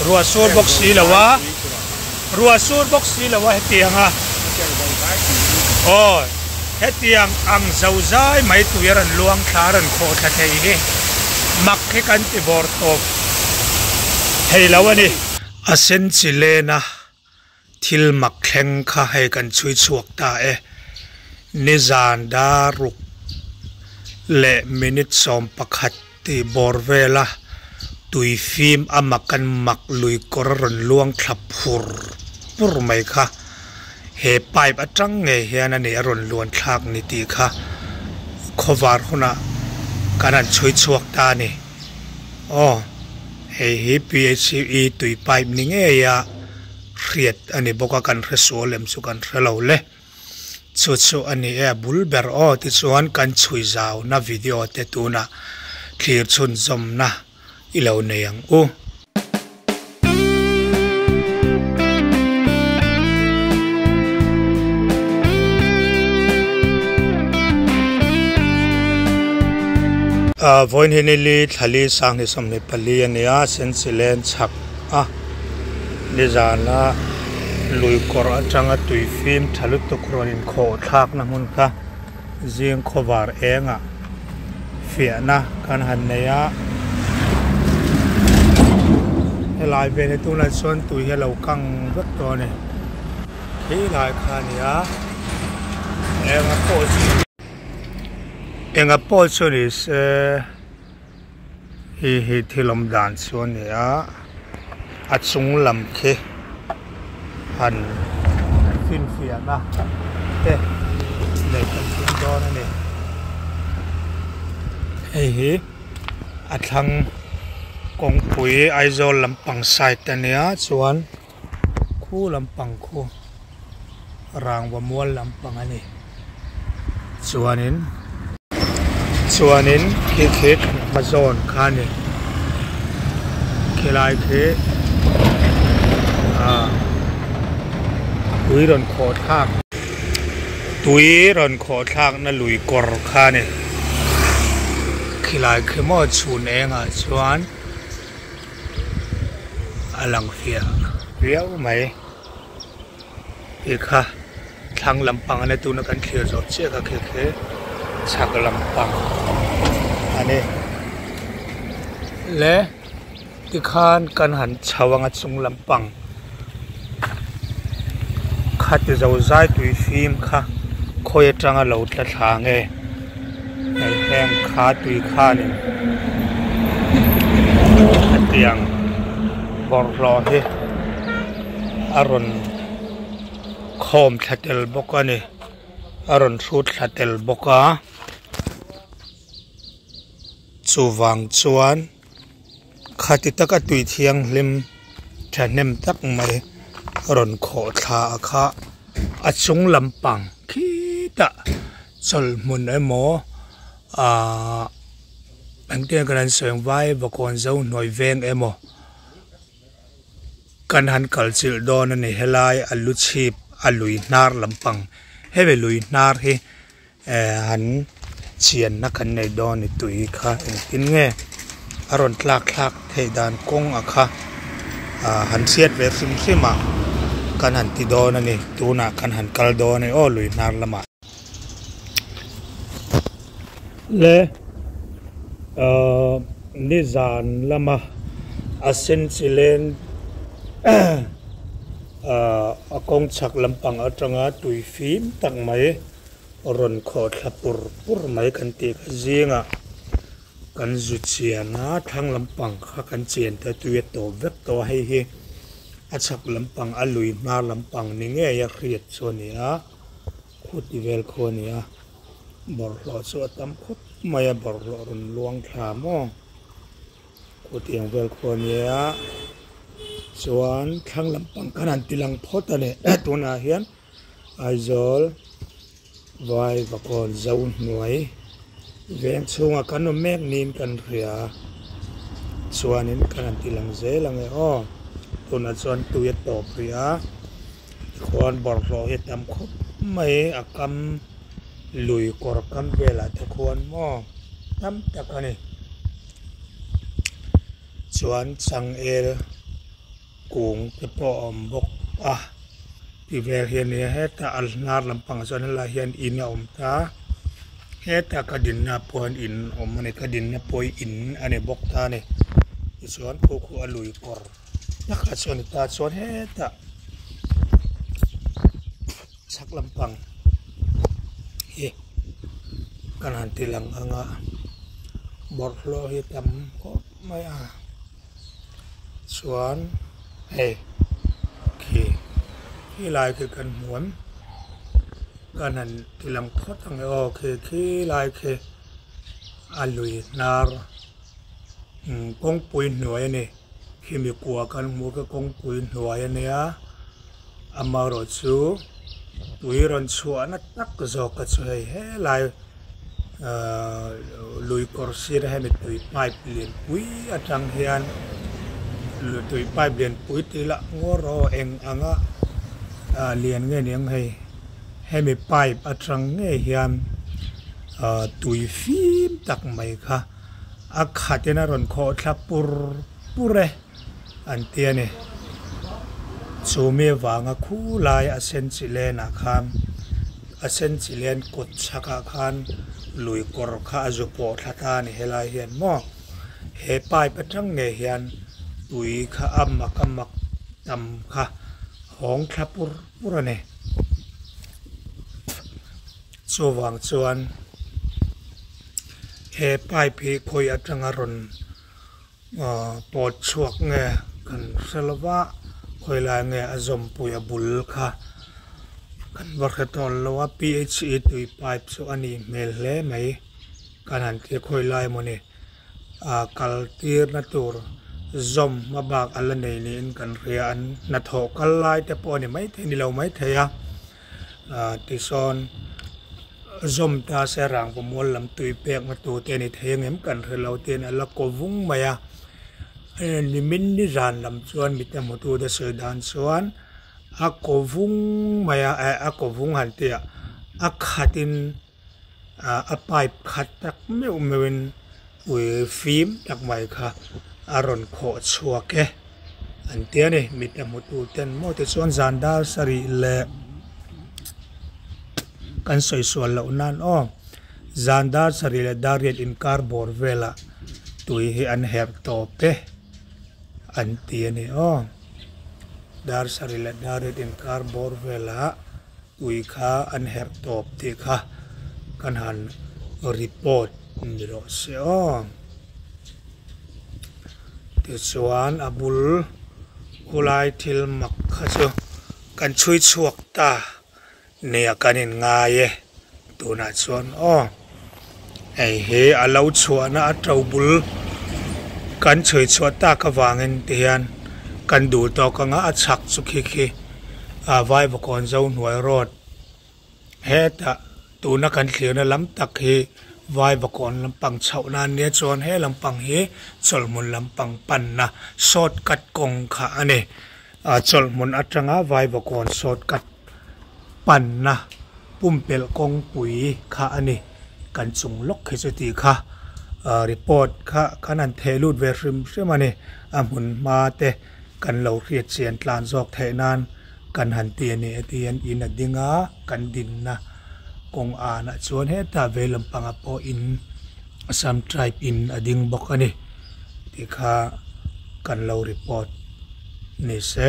Ruah sur bawk si lo a, ruah sur bawk si lo a hetiang a, aw hetiang ang zo zai mai tui a rawn luang thla a rawn khawh thla thei hi mak hi kan ti bawr tawp thei lo a ni. A sen chi len a Thil mak thleng kha hei kan chhui chhuak ta e. Nizan daruk leh minute 11 tih bawr vela tui fim a mak an mak lui kawr a rawn luang thla phur pur mai kha he pipe atang ngei hian a ni a rawn luan thlak ni tih kha khawvar hunah kan han chhui chhuak ta a ni. Aw hei hi PHE tui pipe ni ngei a hriat a ni bawk a kan hre sual em chu kan hre lo le chu chu a ni e a bul ber aw tichuan kan chhui zau na video te tunah thlir chhunzawm na i lo nei ang u. Vawiin hi nili thlali sanghnih 24 a ni a Sensilen chhak a nizana lui kawr atanga tui fim tha lutuk rawn inkhawh thlakna hmun kha zing khawvar engah fiahna kan han nei a helai vel hi tunah chuan tui hi a lo kang vek tawh a ni khi lai kha a ni a enga pawh chu enga pawh chu ni se Hei hi thil awm dan chu a ni a, a chung lam khi han finfiahna te neih kan tum dawn a ni. Hei hi a thlang kawngpui Aizawl lampang side a nia chuan khu lampang khu rangva mual lampang a ni chuanin chuanin khi khi hma zawn kha a ni khilai khi ah tui rawn khawh thlak tui rawn khawh thlak na lui kawr kha a ni khilai khi maw chhun engah chuan a lang fiah viau mai. Ti kha thlang lampang a nia tuna kan thlir zawh chiah kha khi khi chhak lampang a ni le tikhan kan han chho anga chung lampang kha ti zo zai tui fim kha khawi atanga lo tla thla nge hei heng kha tui khanin hetiang bawlhhlawh hi. A rawn khawm thla tel bawk a ni a rawn hrut thla tel bawk a chuvang chuan khati taka tui thianghlim thahnem tak mai a rawn khawh thla a kha a chung lampang khitah chawlhmun emaw ahh engtin nge kan han sawi ang vai vakawn zo hnuai veng emaw. Kan han kal chilh dawn a ni helai a lu chhip a lui hnar lampang hemi lui hnar hi eh han chianna kan nei dawn a ni tui kha engtin nge a rawn tlak thlak theih dan kawng a kha ah han hriat ve hrim hrim a kan han ti dawn a ni tunah kan han kal dawn a ni aw lui hnar lamah. Le ahh nizan lama a sen chi leng ahh a kawng chhak lampang atanga tui fim tak mai rawn khawh thla pur pur mai kan tih kha zingah kan zu chian a thlang lampang kha kan chian te tui a tawp vek tawh a hei hi a chhak lampang a lui hnar lampang ni ngei a hriat chu a ni a. Khuti vel khu a ni a, bawlhhlawh chu a tam khawp mai a, bawlhhlawh rawn luang thla maw khuti ang vel khu a ni a, chuan thlang lampang khan an ti lang phawt a ni tunah hian Aizawl vai vakawn zo hnuai veng chhungah kan awm mek niin kan hria a, chuanin kan han ti lang zel ang e aw tunah chuan tui a tawp rih a. Tikhuan bawlhhlawh hi a tam khawp mai a kam lui kawr kam velah te khuan maw tam tak a ni chuan changel. kung te pawh a awm bawk a ti vel hi a nia hetah a hnar lampangah chuan helaiah hian in a awm ta hetah ka dinna ah pawh hian in awm a ni ka dinna pawh hi in a ni bawk ta a ni tichuan khu khu a lui kawr takah chuan a ni ta chuan hetah chhak lampang hi kan han ti lang ang a bawlhhlawh hi a tam khawp mai a. Chuan hei khi khi lai khi kan hmu em kan han ti lang phawt ang e aw khi khi lai khi a lui hnar umm kawngpui hnuai a ni khimi kua kan hmu kha kawngpui hnuai a nia amaherawh chu tui rawn chhuahna tak zawk kha chu hei helai. Ahh lui kawr sir hemi tui pipe lian pui atang hian tui pipe lian pui tih lah ngawr aw eng anga ah lian nge niang hei hemi pipe atang ngei hian ah tui fim tak mai kha a khat in a rawn khawh thla pur pur e an ti a ni chumi avanga khulai a sen chi lenah khan. A sen chi lian kawt chhakah khan lui kawr kha a zu pawh thla ta a ni helai hian maw he pipe atang ngei hian tui kha a mak a mak tam kha hawng thla pur pur a ni chuvang chuan he pipe hi khawi atanga rawn Aw pawt chhuak nge kan hre lo va khawi lai nge a zawmpui a bul kha kan va hre tawn lo a p h e tui pipe chu a nih hmel hle mai kan han ti khawi lai mawni ah kal tir na tur zawm hma bak a la nei niin kan hria an hnathawh kal lai te pawh a ni maithei ni lo maithei a ah tisawn. Zawm ta se rangva mual lam tui pekna tur te a ni thei ang em kan hre lo ten a la kaw vung mai a nimin ni zan lam chuan mite hmutu te sawi dan chuan a kaw vung mai a eh a kaw vung han tih ah a khat in ah a pipe khat tak meuh meuh in ui fim tak mai kha a rawn khawh chhuak e an ti a ni mite hmutu ten maw tichuan zan dar sarih leh. Kan sawi sual loh nan aw, zan dar sarih leh dar riat inkar bawr velah tui hi an herh tawp e an ti a ni aw. Dar sarih leh dar riat inkar bawr velah tui kha an herh tawp tih kha kan han report ni rawh se aw. Tichuan a bul khulai thil mak kha chu kan chhui chhuak ta. Nia kan in ngai e tunah chuan aw hei hi a lo chhuahna a to bul kan chhui chhuah tak avangin ti hian kan duh tawk anga a chhak chu khi khi a vaivakawn zo hnuai road hetah tuna kan thlirna lam tak hi vaivakawn lampang chhoh na ania chuan he lampang hi chawlhmun lampang panna shortcut kawng kha a ni a chawlhmun atanga vaivakawn shortcut. Panna pumpelh kawngpui kha a ni. Kan chung lawk khi chu tih kha report kha kan han theh lut ve hrim hrim a ni. A hmun hma te kan lo hriat chian tlan zawk theih nan kan han ti a ni. Heti hian in a ding a, kan dinna kawng anah chuan hetah vei lampangah pawh in Assam tribe in a ding bawk a ni tih kha kan lo report ni se.